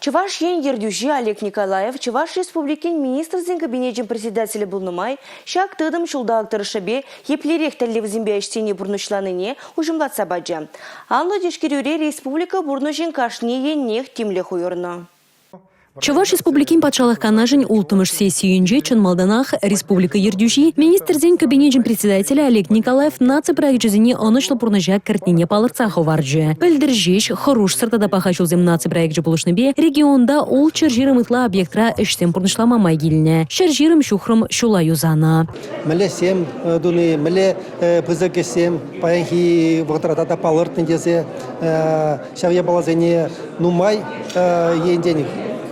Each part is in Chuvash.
Чӑваш Ен ертӳҫи Олег Николаев Чӑваш Республикин Министрсен Кабинечӗн председателӗ пулнӑ май ҫак тытӑм ҫулталӑк тӑрӑшшӗпе еплерех тӗллевсемпе ӗҫсене пурнӑҫланине уҫӑмлатса пачӗ. Анлӑ тишкерӳре республика пурнӑҫӗн кашни еннех тимлӗх уйӑрнӑ. Чӑваш Республикин Патшалӑх Канашӗн улттӑмӗш сессийӗнче чӑн малтанах республика ертӳҫи, Министрсен Кабинечӗн председателӗ Олег Николаев наци проекчӗсене ӑнӑҫлӑ пурнӑҫа кӗртнине палӑртса хӑварчӗ. Пӗлтӗр ҫеҫ Хӑрушсӑр тата паха ҫулсем наци проекчӗ пулӑшнипе регионта 620 ытла объектра ӗҫсем пурнӑҫлама май килнӗ. 120 ҫухрӑм ҫула юсанӑ. Мӗнле туни, мӗнле пысӑк ӗҫсем паянхи вӑхӑтра тата палӑртнӑ тесе ҫав япаласене нумай енчен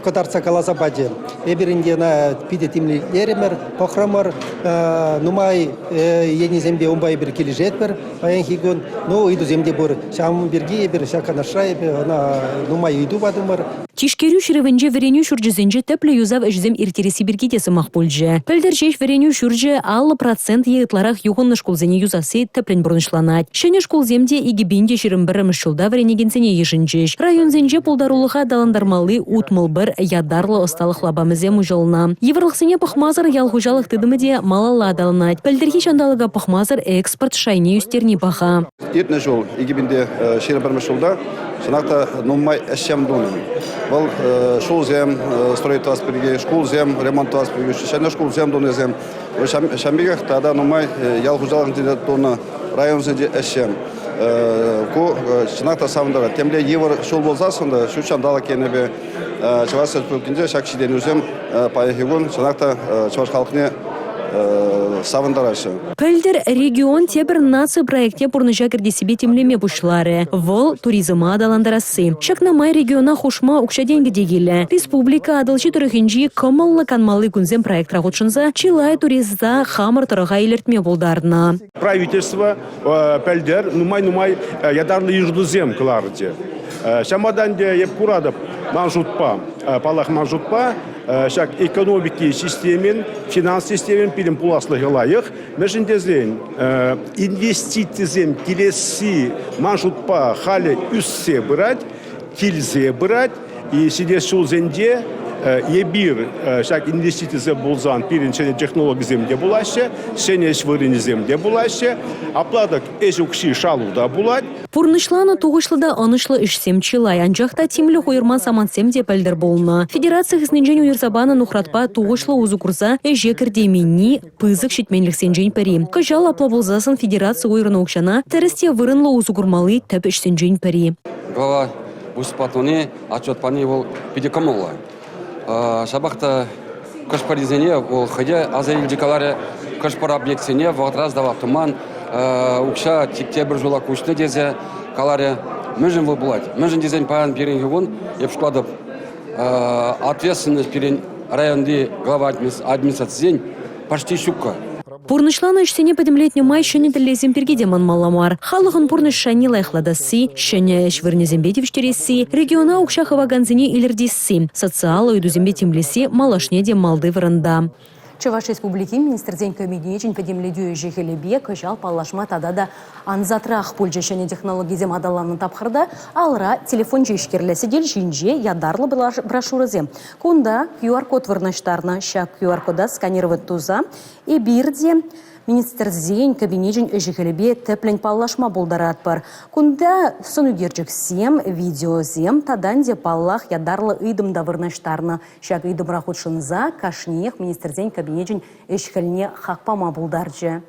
кӑтартса каласа пачӗ. Эпир ӗнтӗ ӑна питӗ тимлерӗмӗр, пӑхрӑмӑр. Нумай енӗсемпе унпа эпир килӗшетпӗр паянхи кун. Ну, ыйтусем те пур. Ҫавӑн пирки эпир ҫак канашра эпир ӑна нумай ыйту патӑмӑр. Тишкерӳ ҫырӑвӗнче вӗренӳ ҫурчӗсенче тӗплӗ юсав ӗҫӗсем ирттересси пирки те сӑмах пулчӗ. Пӗлтӗр ҫеҫ вӗренӳ ҫурчӗ 50% е ытларах юхӑннӑ шкулсене юсасси тӗплӗн пурнӑҫланать. Ҫӗнӗ шкулсем те 2021 ҫулта вӗренекенсене йышӑнчӗҫ. Районсенче пултарулӑха аталантармалли 61 ятарлӑ ӑсталӑх лапамӗсем уҫӑлнӑ. Йывӑрлӑхсене пӑхмасӑр ял хуҫалӑх тытӑмӗ те малалла аталанать. Пӗлтӗрхи ҫанталӑка пӑхмасӑр экспорт шайне ӳстерни паха. Иртнӗ ҫул, 2021 ҫулта, чӑнах та нумай ӗҫсем тунӑ. Вӑл ҫулсем строить пирки, шкулсем ремонт тӑвас пирки, ҫӗнӗ шкулсем тунисем. Ҫавӑн пекех тата нумай ял хуҫалӑхӗнче тунӑ районсенчи ӗҫсем. Ку чӑнах та савӑнтарать. Темле йывӑр ҫул пулсассӑн та ҫут ҫанталӑк енӗпе Чӑваш Республикинче ҫак ҫитӗнӳсем паянхи кун чӑнах та чӑваш халӑхне савӑнтараҫҫӗ. Пӗлтӗр регион тепӗр наци проектне пурнӑҫа кӗртессипе тимлеме пуҫларӗ. Вӑл туризма аталантарасси. Ҫакна май региона хушма укҫа-тенкӗ те килӗ. Республика Атӑлҫи тӑрӑхӗнчи кӑмӑллӑ канмалли кунсем проектра хутшӑнса чылай туриста хамӑр тӑрӑха илӗртме пултарнӑ. Правительство пӗлтӗр нумай-нумай ятарлӑ йышӑнусем кӑларчӗ. Ҫавӑнпа та ӗнтӗ эп куратӑп, ман шутпа, паллах, ман шутпа, ҫак экономики системин, финанс системин пирӗн пуласлӑхӗ лайӑх. Мӗншӗн тесен инвестицисем килесси, ман шутпа, халӗ ӳссе пырать, килсе пырать. И ҫитес ҫулсенче эпир ҫак инвестицисем пулсан пирӗн ҫӗнӗ технологисем те пулаҫҫӗ, ҫӗнӗ ӗҫ вырӑнӗсем те пулаҫҫӗ. Апла-тӑк ӗҫ укҫи шалу та пулать. Пурнӑҫланӑ тухӑҫлӑ та ӑнӑҫлӑ ӗҫсем чылай, анчах та тимлӗх уйӑрман самантсем те пӗлтӗр пулнӑ. Федераци хыснинчен уйӑрса панӑ нухратпа тухӑҫлӑ усӑ курса ӗҫе кӗртейменни пысӑк ҫитменлӗхсенчен пӗри. Кӑҫал апла пулсассӑн федераци уйӑрнӑ укҫана тӗрӗс те вырӑнлӑ усӑ курмалли тӗп ӗҫсенчен пӗри. Глава выступать отчет пани вӑл питӗ кӑмӑллӑ. Ҫапах та хӑш-пӗрисене вӑл хӑйне аса илчӗ каларӗ, хӑш-пӗр объектсене вӑхӑтра сдавать туман, укҫа тепӗр ҫула куҫнӑ тесе каларӗ. Мӗншӗн вӑл пулать? Мӗншӗн тесен паян пирӗн кун, эп шутлатӑп, ответственность пирӗн районти глава администрацисен почти ҫуккӑ. Пурнӑҫланӑ ӗҫсене пӗтӗмлетнӗ май ҫӗнӗ тӗллевсем пирки те манмалла мар. Халӑхӑн пурнӑҫ шайне лайӑхлатасси, ҫӗнӗ ӗҫ вырӑнӗсемпе тивӗҫтересси, региона укҫа хывакансене илӗртесси, социаллӑ ыйтусемпе тимлесси малашне те малти вырӑнта. Чӑваш Республикин Министрсен Кабинечӗн пӗтӗмлетӳ ӗҫӗ-хӗлӗпе кӑҫал паллашма тата та ансатрах пулчӗ. Ҫӗнӗ технологисем аталаннӑ тапхӑрта алра телефон ҫеҫ кирлӗ. Сӗтел ҫинче ятарлӑ брошюрӑсем. Кунта QR-код вырнаҫтарнӑ. Ҫак QR-кода сканировать туса эпир те Министрсен кабинечӗн ӗҫӗ-хӗлӗпе тӗплӗн паллашма пултаратпӑр. Кунта сӑнӳкерчӗксем, видеосем тата ӗнтӗ, паллах, ятарлӑ ыйтӑм та вырнаҫтарнӑ. Ҫак ыйтӑмра хутшӑнса кашниех Министрсен кабинечӗн ӗҫ-хӗлне хак пама пултарчӗ.